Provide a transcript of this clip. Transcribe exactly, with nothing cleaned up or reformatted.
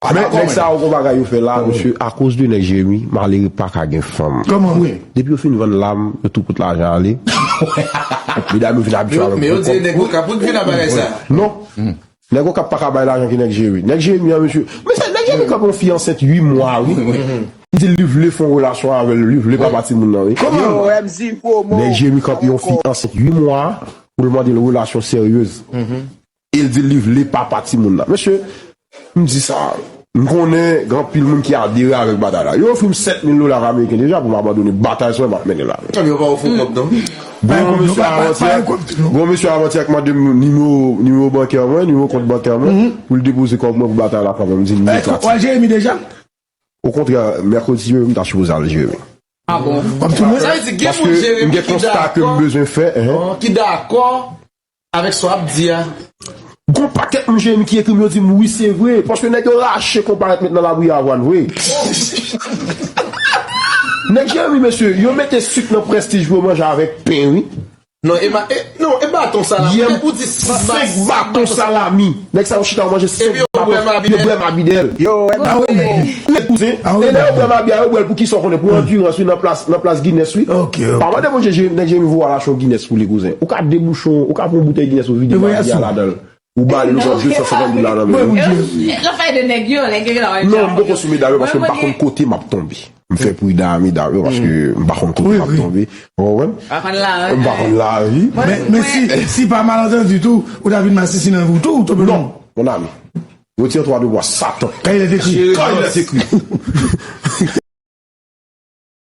Men nèg sa yo gon bagay yo fè la, mesye, akoz de nèg Jeremi, malere pa ka gen fanm. Kòman? Wi. Depi yo fin vann lam, yo tou kout lajan ale. Medam yo vin abitye avèk men yo di nèg Okap, ou k vin nan bagay sa? Non. Nèg Okap pa ka bay lajan ki nèg Jeremi. Nèg Jeremi an, mesye. Mesye, nèg Jeremi kanpe yon fi ansent uit mwa, wi. Li di li vle fè yon relasyon avè l, li vle papa timoun nan, wi. Kòman? Nèg Jeremi kanpe yon fi ansent uit mwa pou l mande l relasyon seryez. E l di li vle papa timoun nan. Mesye, m di sa, m konnen gen anpil moun ki adere avèk batay la. Yo ofri m sèt mil dola ameriken deja pou m abandone batay sa yo m ap mennen la. Kòm yo pa ofri w kòb non. Gon mesye avantyè, gon mesye avantyè k mande m nimewo, nimewo bankè mwen, nimewo kont bankè mwen, pou l depoze kòb mwen pou batay la kanmenm. M di l li fati. Ou al Jeremi deja? Okontrè, mèkredi, m ta sipoze al Jeremi. Ah bon? Sa vle di gen moun Jeremi ki dakò, ki dakò avèk sa w ap di a. Gon pakèt moun Jeremi ki ekri m, yo di m wi, se vre. Paske nèg yo rache konparèt met nan labri avwàn vre. Nèg Jeremi, mesye, yo mete sik nan prestij pou yo manje avèk pen, wi. Non, e ba, e, non, e baton salami. Yè m, senk baton salami. Nèg sa yo chita yo manje senk baton. Epi yo bwè mabidèl. Yo bwè mabidèl. Yo, e ba yo menm. Lè kouzen, e lè yo bwè mabidèl, yo bwè l pou kisa w konnen? Pou andirans, wi, nan plas, nan plas Guinness, wi. Ok, ok. Pa mande Bondye, nèg Jeremi voye al achte yon Guinness pou li, kouzen. Ou ka debouche, ou ka pran yon boutèy Guinness, ou vide mabidèl ladan l. Ou ba li nou de san senkant dola nan men nou. Nan fay de nèg yo, nèg yo la. Non, m poko sou medam yo paske m pa konn kote m ap tonbe. M fè pridan a medam yo paske m pa konn kote m ap tonbe. Ou konprann? M pa konn lari. M pa konn lari. Men, men si, si pa malantandi tou, ou ta vin masisi nan vi w tou, ou tonbe non, mon ami. Retire twa de bwa, Satan. Kay lè te kri. Kay lè te kri.